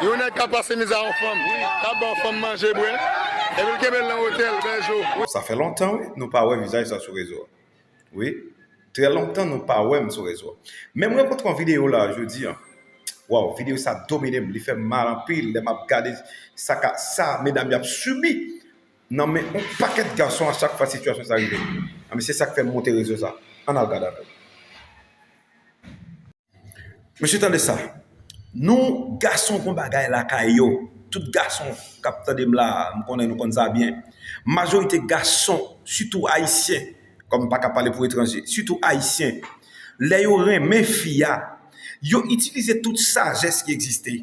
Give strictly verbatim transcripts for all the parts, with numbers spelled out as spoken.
Yon nèg k ap pase mizè a yon fanm, k ap ba yon fanm manje, bwè, epi l kenbe l nan otèl, bèl jou. Sa fè lontan, wi, nou pa wè vizaj sa sou rezo a. Wi, trè lontan nou pa wè m sou rezo a. Men m rankontre yon videyo la jodi a. Waw, videyo sa domine m, li fè m mal anpil lè m ap gade sa ka, sa medam y ap sibi nan men yon pakèt gason a chak fwa sitiyasyon sa rive. Anben, se sa k fè m monte rezo sa. Ann al gade avè m. Mesye, tande sa. Nou, gason gon bagay lakay yo. Tout gason k ap tande m la, m konnen nou konn sa byen. Majorite gason, sitou ayisyen, kòm m pa ka pale pou etranje, sitou ayisyen, lè yo renmen fi a, yo itilize tout sajès ki egziste.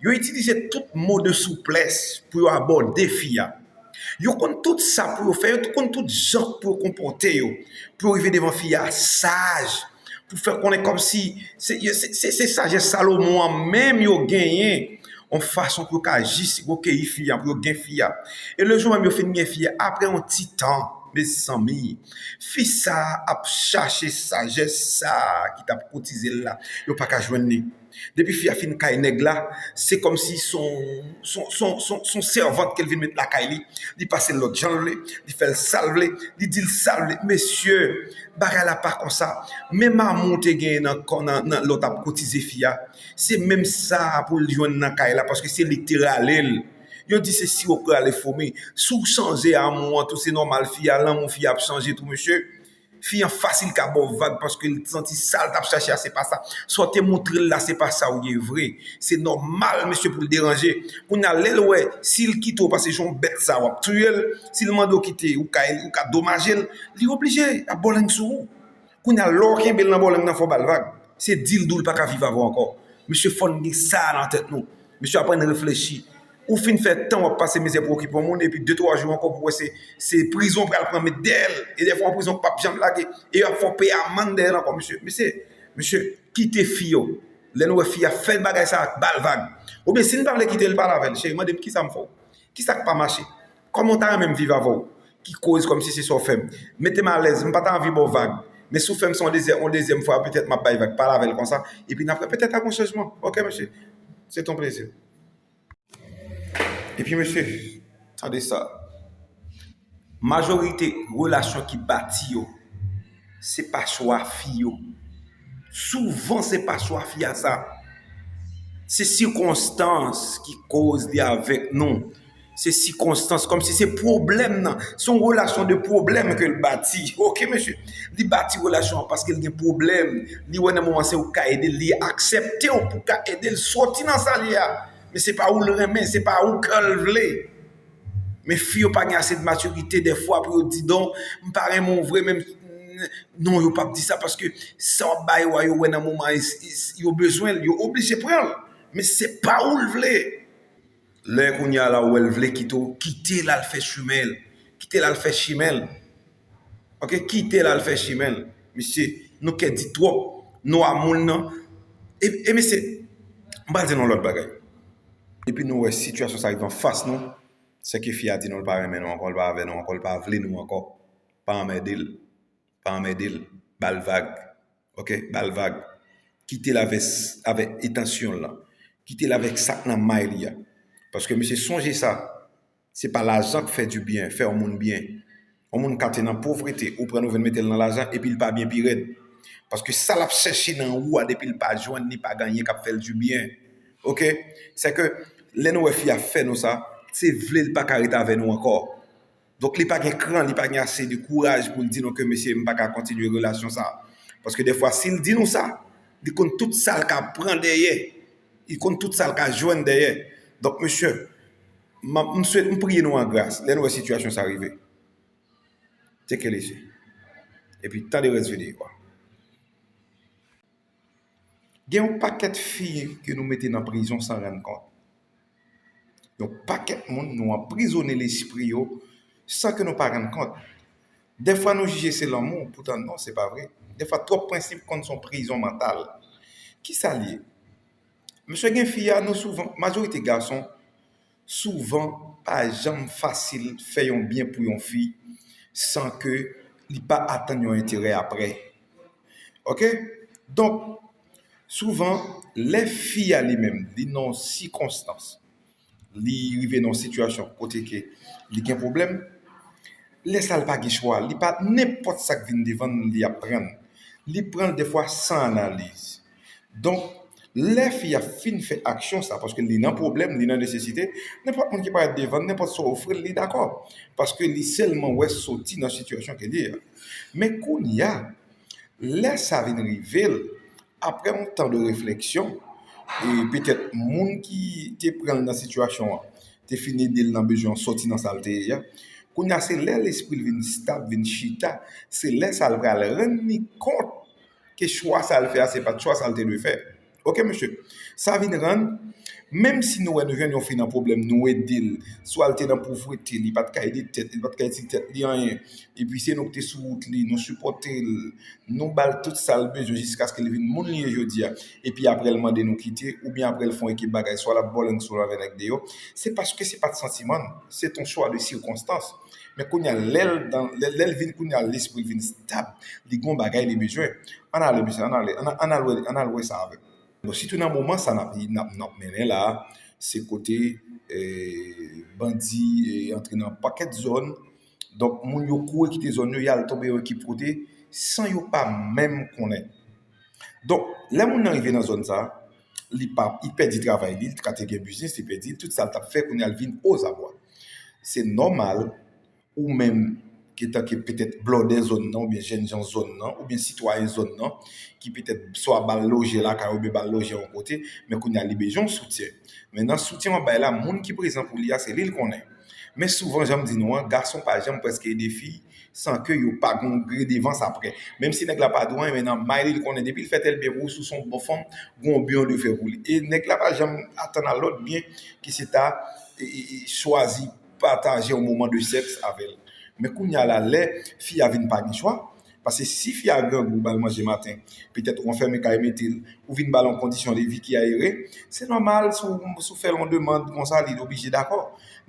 Yo itilize tout mo de souplès pou yo abòde fi a. Yo konn tout sa pou yo fè, yo konn tout jan pou yo konpòte yo, pou yo rive devan fi a saj, pou fè konnen kòmsi se, se, se, se sajès Salomon an menm yo genyen, yon fason pou yo ka jis rekeyi fi a, pou yo gen fi a. E lejou menm yo fin gen fi a, apre yon ti tan, mezanmi, fi sa a ap chache sajès sa a ki t ap koutize l la, yo pa ka jwenn li. Depi fi a fin kay nèg la, se kòmsi se yon, se yon, se yon, se yon, se yon sèvant ke l vin met lakay li. Li pase l lòt jan l vle, li fè l sa l vle, li di l sa l vle. Mesye, bagay la pa konsa. Menm amou te genyen nan, nan, nan lè w t ap koutize fi a, se menm sa a pou l jwenn nan kay la, paske se li ki te rale l. Yo di se siwo k rale fomi. Si w chanje amou an tou, se nòmal fi a, lanmou fi a ap chanje tou, mesye. Fi an fasil ka ba w vag paske l santi sa l t ap chache a se pa sa. Sa w te montre l la se pa sa w ye vre. Se nòmal mesye pou l deranje. Kounye a lè l wè si l kite w paske se yon bèt sa w ap touye l. Si l mande w kite ou ka, ou ka domaje l. Li oblije ap bòleng sou ou. Kounye a lè w kenbe l nan bòleng nan fò w ba l vag. Se di l di w l pa ka viv avè w ankò. Mesye fò n gen sa nan tèt nou. Mesye aprann reflechi. Ou fin fè tan w ap pase mizè pou okipe yon moun, epi de twa jou ankò pou wè se, se prizon w pral pran met dèyè l. E dèfwa yon prizon k p ap janm lage. E y ap fè w peye amann dèyè l ankò, mesye. Mesye, mesye, kite fi yo. Lè nou wè fi a fè bagay sa a, ba l vag. Oubyen si n pa vle kite l, pale avè l. Cheri, mande m kisa m fè w? Kisa k pa mache? Kòman w ta renmen m viv avè w? Ki koz kòmsi se sa w fè m? Mete m alèz, m pa ta anvi ba w vag. Men si w fè m sa yon dezyè-, yon dezyèm fwa, petèt m ap bay vag. Pale avè l konsa. Epi n ap wè petèt ap gen chanjman. Oke, mesye? Se t on plezi. Epi mesye, tande sa. Majorite relasyon ki bati yo, se pa chwa fi yo. Souvan se pa chwa fi a sa. Se sikonstans ki koz li avèk nou. Se sikonstans, kòmsi se pwoblèm nan. Se yon relasyon de pwoblèm ke l bati. Oke, mesye. Li bati relasyon an paske l gen pwoblèm. Li wè nan moman se ou k ka ede l, li aksepte w pou w ka ede l soti nan sa l ye a. Men se pa ou l renmen, se pa ou kè l vle. Men fi yo pa gen ase de matirite dèfwa pou yo di non, m pa renmen w vre, men m, non, yo p ap di sa paske sa w ap ba yo a, yo wè nan moman an, yo bezwen l, yo oblije pran l. Men se pa ou l vle. Lè kounye a la ou wè l vle kite w, kite l al fè chimen l. Kite l al fè chimen l. Oke, kite l al fè chimen l. Mesye, nou kè di twòp. Nou a moun nan. E, e mesye, m pral di nou yon lòt bagay. Depi nou wè sitiyasyon sa rive anfas nou, se ke fi a di nou l pa renmen nou ankò, l pa avè nou ankò, l pa vle nou ankò. Pa anmède l. Pa anmède l. Ba l vag. Oke? Ba l vag. Kite l avè, avè entansyon l lan. Kite l avèk sa k nan may li a. Paske mesye, sonje sa. Se pa lajan k fè dibyen, fè yon moun byen. Yon moun ka te nan povrete, ou pran l ou vin mete l nan lajan, epi l pa byen pi rèd. Paske sa l ap chèche nan ou a, depi l pa jwenn, li pa gen anyen k ap fè l dibyen. Oke? Sèke, lè nou wè fi a fè nou sa, se vle l pa ka ret avè nou ankò. Donk, li pa gen kran, li pa gen ase de kouraj pou l di nou ke, mesye, m pa ka kontinye relasyon sa. Paske dèfwa, si l di nou sa, li konn tout sa l ka pran dèyè. Li konn tout sa l ka jwenn dèyè. Donk, mesye, m, m swete, m priye nou an gras, lè nou wè sitiyasyon sa rive. Tcheke lese. Epi, tande rès videyo a. Gen yon pakèt fi ke nou mete nan prizon san rann kont. Yon pakèt moun nou anprizone lespri yo san ke nou pa rann kont. Dèfwa nou jije se lanmou, poutan non, se pa vre. Dèfwa twòp prensip konn se yon prizon mantal. Kisa l ye? Mesye, gen fi a, nou souvan, majorite gason, souvan pa janm fasil fè yon byen pou yon fi san ke li pa atann yon enterè aprè. Oke? Donk, Souvan, lè fi a li menm, li nan yon sikonstans, li rive nan yon sitiyasyon kote ke li gen pwoblèm, lè sa a li pa gen chwa, li pa, nenpòt sa k vin devan l, li ap pran l. Li pran l defwa san analiz. Donk, lè fi a fin fè aksyon sa, paske li nan pwoblèm, li nan nesesite, nenpòt moun ki parèt devan l, nenpòt sa w ofri l, li dakò. Paske li sèlman wè soti nan sitiyasyon ke li ye a. Men kounye a, lè sa vin rive l, apre yon tan de refleksyon, e petèt moun ki te pran l nan sitiyasyon an te fin ede l nan bezwen an soti nan sa l te ye a. Kounye a, se lè lespri l vin stab, vin chita, se lè sa l pral rann li kont ke chwa sa l fè a, se pa t chwa sa l te dwe fè. Oke, mesye? Sa vin rann, menm si nou wè nou jwenn yon fi nan pwoblèm, nou ede l, swa l te nan povrete, li pa t ka ede tèt li, li pa t ka ede tèt li anyen, epi se nou ki te sou wout li, nou sipòte l, nou ba l tout sa l bezwen jiskaske li vin moun li ye jodi a, epi apre l mande nou kite, oubyen apre l fè yon ekip bagay, swa l ap bòlèn sou avè nèg deyò, se paske se pa t santiman l, se t yon chwa de sikonstans. Men kounye a, lè l dan, lè, lè l vin kounye a, lespri l vin stab, li gen yon bagay li bezwen. Ann ale, mesye, ann ale, ann, ann al wè, ann al wè sa avè m. Bon, sitou nan moman sa n ap, n ap, n ap mennen la a, se kote, eh, bandi, eh, antre nan pakèt zòn. Donk, moun yo kouri kite zòn yo, y al tonbe yon ekip kote, san yo pa menm konnen. Donk, lè moun nan rive nan zòn sa a, li pa, li pèdi travay li, li ka te gen biznis, li pèdi tout sa l t ap fè, kounye a l vin ozabwa. Se nòmal, ou menm, antanke petèt blòdè zòn nan, oubyen jènjan zòn nan, oubyen sitwayen zòn nan, ki petèt swa ba l loje lakay, oubyen ba l loje yon kote, men kounye a li bezwen yon soutyen. Men nan soutyen w ap bay la, moun ki prezan pou li a, se li l konnen. Men souvan, jan m di nou an, gason pa janm prèske ede fi san ke yo pa gen yon gredevans apre. Menm si nèg la pa dwe anyen, men nan may li, li konnen depi l fè tèl byen pou ou, si w se yon bon fanm, gen yon byen w dwe fè pou li. E nèg la pa janm atann a lòt byen ki se ta, e, e, e, chwazi pataje yon moman de sèks avè l. Men kounye a la, lè fi a vin pa gen chwa, paske si fi a grangou, ba l manje maten, petèt ou anfèmen kay mete l, ou vin ba l yon kondisyon de vi ki ayere, se nòmal si w, si w fè l yon demann konsa, li oblije dakò.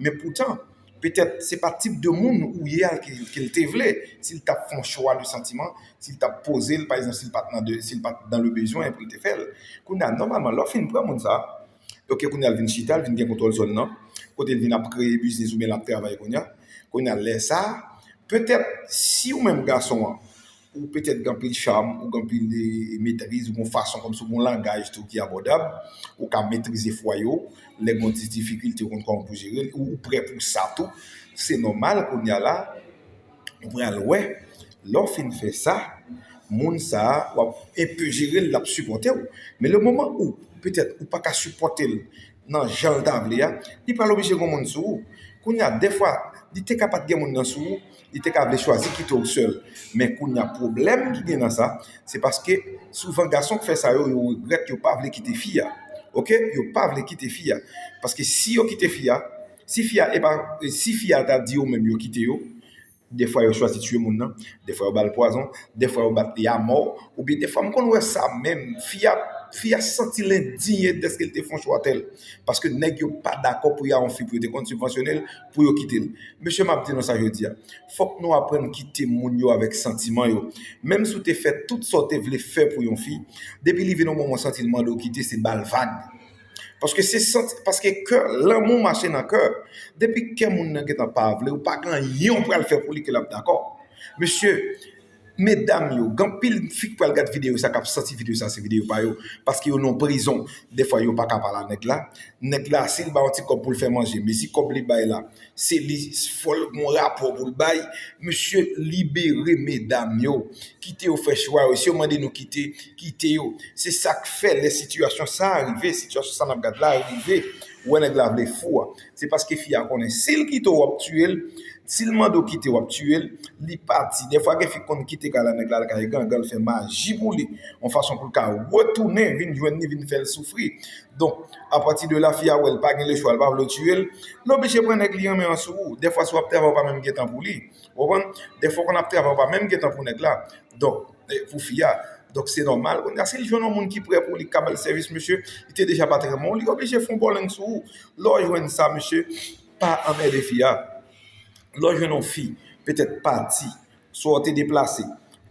Men poutan, petèt se pa tip de moun ou ye a ke, ke l te vle. Si l t ap fè yon chwa de santiman, si l t ap poze l, pa egzanp, si l pa t nan de, si l pa t dans le besoin pou l te fè l. Kounye a, nòmalman, lè w fin pran moun sa, oke, kounye a l vin chita, l vin gen kontwòl zòn nan, kote l vin ap kreye biznis oubyen l ap travay kounye a. Kounye a, lè sa a, petèt, si ou menm gason an, ou petèt gen anpil cham, ou gen anpil de metriz, ou gen yon fason kòmsi ou gen yon langaj tou ki abòdab, ou ka metrize fwaye w, lè gen yon ti difikilte, ou konn kòman pou jere l, ou, ou prè pou sa tou. Se nòmal, kounye a la, ou pral wè, lè w fin fè sa, moun sa a, w ap enpe jere l, l ap sipòte w. Men le moman ou, petèt, ou pa ka sipòte l nan jan l ta vle a, li pral oblije gen moun sou ou. Kounye a, dèfwa, li te ka pa t gen moun nan sou ou, li te ka vle chwazi kite w sèl. Men kounye a, pwoblèm ki gen nan sa, se paske souvan gason k fè sa yo, yo regrèt, yo pa vle kite fi a. Oke? Yo pa vle kite fi a. Paske si yo kite fi a, si fi a, e pa, si fi a ta di yo menm yo kite yo, dèfwa yo chwazi tiye moun nan, dèfwa yo ba l pwazon, dèfwa yo bat li amò, oubyen dèfwa m konn wè sa menm, fi a, fi a santi l endiye dèske l te fè yon chwa tèl. Paske nèg yo pa dakò pou y a yon fi pou yo te konn sibvansyone l, pou yo kite l. Mesye, m ap di nou sa jodi a. Fòk nou aprann kite moun yo avèk santiman yo. Menm si w te fè tout sa w te vle fè pou yon fi, depi li vin yon moman w santi l mande w kite, se ba l vag. Paske se santi, paske kè, lanmou mache nan kè. Depi kè moun nan gentan pa vle, ou pa gen anyen w pral fè pou li ke l ap dakò. Mesye, medam yo, gen anpil fi k pral gad videyo sa, k ap santi videyo sa se videyo pa yo, paske yo nan prizon. Dèfwa yo pa ka pale a nèg la. Nèg la, si l ba yon ti kòb pou l fè manje, men si kòb li bay la, se li, fò l gen yon rapò pou l bay. Mesye, libere medam yo. Kite yo fè chwa yo. Si yo mande nou kite, kite yo. Se sa k fè lè sitiyasyon sa a rive, sitiyasyon sa n ap gad la rive, ou wè nèg la vle fou a. Se paske fi a konnen si l kite w, w ap tiye l. Si l mande w kite, w ap tiye l. Li pati. Dèfwa gen fi k konn kite kay la, nèg la al kay gangan, l fè maji pou li. Yon fason pou l ka retounen, vin jwenn li, vin fè l soufri. Donk, apati de la, fi a wè l pa gen lechwa, l pa vle w tiye l, l oblije pran nèg li an men an sou ou. Dèfwa, si w ap travay, ou pa menm gen tan pou li. Ou konprann? Dèfwa, w konn ap travay, ou pa menm gen tan pou nèg la. Donk, eh, pou fi a. Donk, se nòmal. Kounye a, si l jwenn yon moun ki prè pou li, k ka ba l sèvis, mesye, li te deja pa trè bon, li oblije fè yon bòlèng sou ou. Lè w jwenn sa, mesye, pa anmède fi a. Lè w jwenn yon fi, petèt pati, swa w te deplase,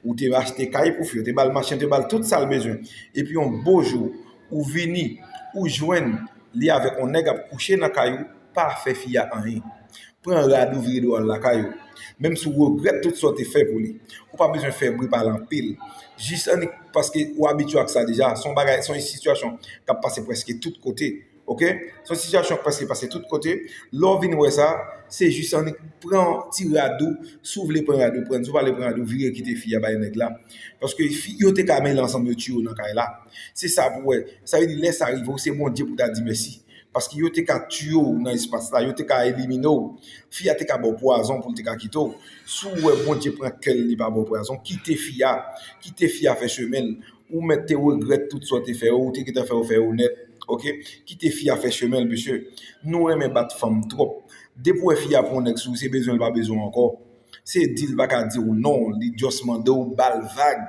Ou te achte kay pou fi, ou te ba l machin, ou te ba l tout sa l bezwen. Epi yon bo jou, ou vini, ou jwenn li avèk yon nèg ap kouche nan kay ou, pa fè fi a anyen. Pran rad ou vire do al lakay ou. Menm si w regrèt tout sa w te fè pou li. Ou pa bezwen fè bri pale anpil. Jis annik paske ou abitye ak sa deja. Se yon bagay, se yon sitiyasyon k ap pase prèske tout kote. Oke? Se yon sitiyasyon k prèske pase tout kote. Lè w vin wè sa, se jis annik pran ti rad ou. Si w vle pran rad ou, pran. Si w pa vle pran rad ou, vire kite fi a bay nèg la. Paske fi, yo te ka mele ansanm, yo tiye w nan kay la. Se sa pou wè. Sa vle di, lè sa rive w, se Bondye pou ta di mèsi. Paske yo te ka tiye w nan espas la, yo te ka elimine w. Fi a te ka ba w pwazon pou l te ka kite w. Si w wè Bondye pran kè l, li pa ba w pwazon, kite fi a. Kite fi a fè chemen l. Ou mèt te regrèt tout sa w te fè yo, ou te gentan fè yo fè yo nèt. Oke? Kite fi a fè chemen l, mesye. Nou renmen bat fanm twòp. Depi w wè fi a pran yon nèg sou ou, se bezwen l pa bezwen w ankò. Se di l pa ka di w non, li just mande w ba l vag.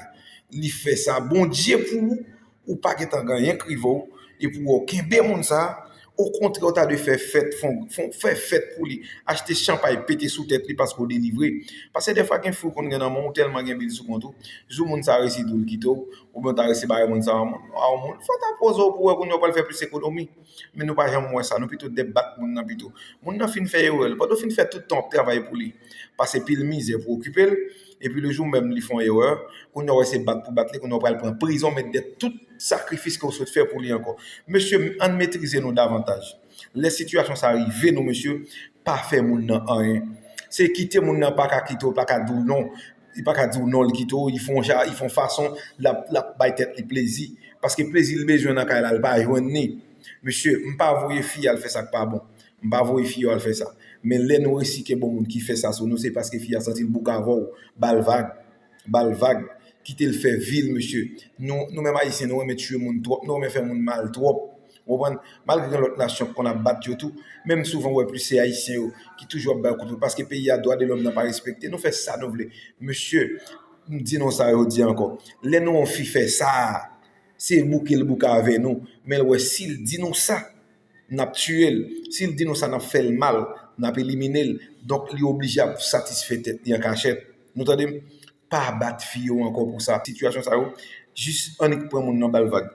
Li fè sa Bondye pou ou, ou pa gentan gen anyen k rive w, epi w kenbe moun sa, okontrè, w ta dwe fè fèt, fon, fon, fè fèt pou li, achte chanpay, pete sou tèt li paske w delivre. Paske dèfwa gen fou konn gen nan men w, ou tèlman gen bil sou kont ou, jou moun sa resi di w l kite w, oubyen w ta resi bare moun sa a yon moun, fò w ta poze w pou w wè kounye a w pral fè plis ekonomi. Men nou pa janm wè sa, nou pito debat moun nan pito. Moun nan fin fè erè l, pandan w fin fè tout tan w ap travay pou li, pase pil mizè pou okipe l, epi le jou menm li fè yon erè, kounye a w wè se bat pou bat li, kounye a w pral pran prizon, men dèt tout sakrifis ke w sot fè pou li ankò. Mesye, ann metrize nou davantaj. Lè sitiyasyon sa rive nou, mesye, pa fè moun nan anyen. Se kite moun nan pa ka kite w, pa ka di w non. Li pa ka di w non, li kite w, li fè yon ja, li fè yon fason, l ap, l ap bay tèt li plezi. Paske plezi li bezwen nan kay la, li pa jwenn li. Mesye, m pa voye fi al fè sa k pa bon. M pa voye fi yo al fè sa. Men lè nou resi kenbe yon moun ki fè sa sou nou, se paske fi a santi l bouke avè w, ba l vag. Ba l vag, kite l fè vi l, mesye. Nou, nou menm Ayisyen, nou renmen tiye moun twòp, nou renmen fè moun mal twòp. Ou konprann? Malgre gen lòt nasyon k konn ap bat yo tou, men m souvan wè plis se Ayisyen yo ki toujou ap bay kout pwen, paske peyi a, dwa de lòm nan pa respekte. Nou fè sa nou vle. Mesye, m di nou sa jodi a ankò. Lè nou wè yon fi fè sa, se bouke l bouke avè nou, men l wè si l di nou sa, n ap tiye l. Si l di nou sa, n ap fè l mal, n ap elimine l. Donk, li oblije ap satisfè tèt li an kachèt. Nou tande m? Pa bat fi yo ankò pou sa. Sitiyasyon sa yo, jis annik pran moun nan ba l vag.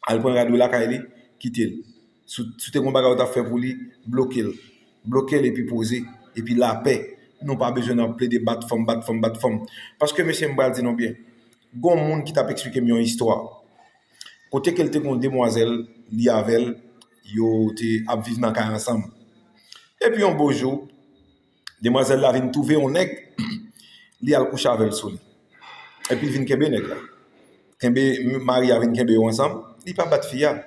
Al pran rad ou lakay li, kite l. Si w, si w te gen yon bagay ou t ap fè pou li, bloke l. Bloke l epi poze, epi lapè. Nou pa bezwen nan plede bat fanm, bat fanm, bat fanm. Paske, mesye, m pral di nou byen. Gen yon moun ki t ap eksplike m yon istwa. Kote ke l te gen yon demwazèl, li avè l, yo te ap viv nan kay ansanm. Epi yon bo jou, demwazèl la vin twouve yon nèg, li al kouche avè l sou li. Epi l vin kenbe nèg la. Kenbe, mari a vin kenbe yo ansanm, li pa bat fi a.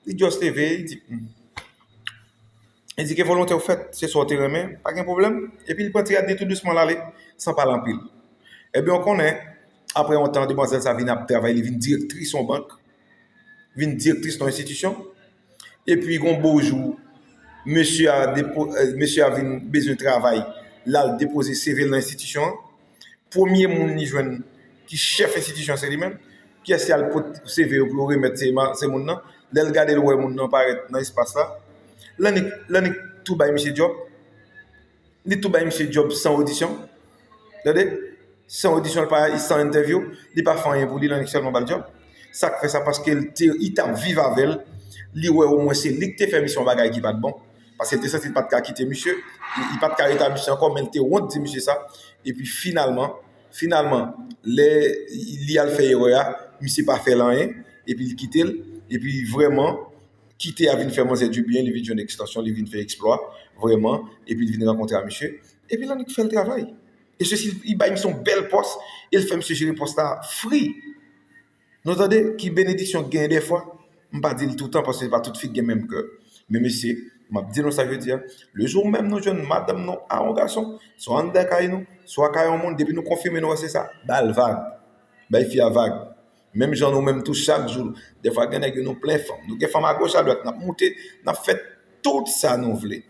Li just leve, li di, hmm. Li di ke volonte w fèt, se sa w te renmen, pa gen pwoblèm. Epi li pran ti rad li tou dousman l ale, san pale anpil. Ebyen, w konnen, apre yon tan, demwazèl sa vin ap travay, li vin direktris yon bank, vin direktris yon enstitisyon. Epi, gon bo jou, mesye a, depo, eh, mesye a vin bezwen travay, l al depoze C V l nan enstitisyon an. Premye moun li jwenn ki chèf enstitisyon se li menm. Kiyès ki al pot C V yo pou yo remèt se, se moun nan? Lè l gade, l wè moun nan parèt nan espas la. L annik, l annik tou bay misye djòb. Li tou bay misye djòb san odisyon. Tande? San odisyon, li pa, san entèvyou. Li pa fè anyen pou li, l annik sèlman ba l djòb. Sa k fè sa? Paske l te, li t ap viv avè l. Li wè omwen se li k te fè misye yon bagay ki pa t bon. Paske l te santi l pa t ka kite misye, li, li pa t ka rete ak misye ankò, men l te wont di misye sa. Epi finalman, finalman, lè li al fè erè a, misye pa fè l anyen, epi l kite l, epi vrèman, kite a vin fè manzè dibyen, li vin jwenn ekstansyon, li vin fè eksplwa, vrèman, epi l vin rankontre a misye, epi l annik fè l travay. E sesi, li bay misye yon bèl pòs, e l fè misye jere pòs la free. Nou tande ki benediksyon k genyen dèfwa. M pa di l toutan, paske se pa tout fi k gen menm kè. Men mesye, m ap di nou sa jodi a, le jou menm nou jwenn madanm nou a yon gason, swa anndan kay nou, swa kay yon moun, depi nou konfime nou wè se sa, ba l vag. Bay fi a vag. Menm jan nou menm tou, chak jou, dèfwa gen nèg yo, nou plen fanm. Nou gen fanm agoch adwat, n ap moute, n ap fè tout sa nou vle.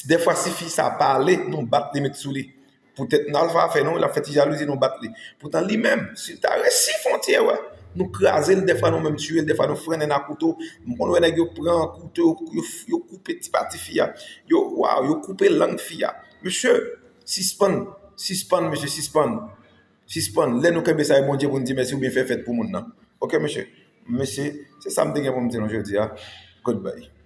Dèfwa, si fi sa pale, nou bat li, met sou li. Poutèt n al fè afè nou, l ap fè ti jalouzi, nou bat li. Poutan, li menm, si l ta resi fè yon ti erè, nou kraze l, dèfwa nou menm tiye l, dèfwa nou frennen l ak kouto. M konn wè nèg yo pran kouto, yo, yo, yo koupe ti pati fi a. Yo, waw, yo koupe lang fi a. Mesye, sispann, sispann, mesye, sispann. Sispann, lè nou kenbe sa e Bondye pou n di mèsi oubyen fè fèt pou moun nan. Oke, mesye? Mesye, se sa m te gen pou m di nou jodi a. Goodbye.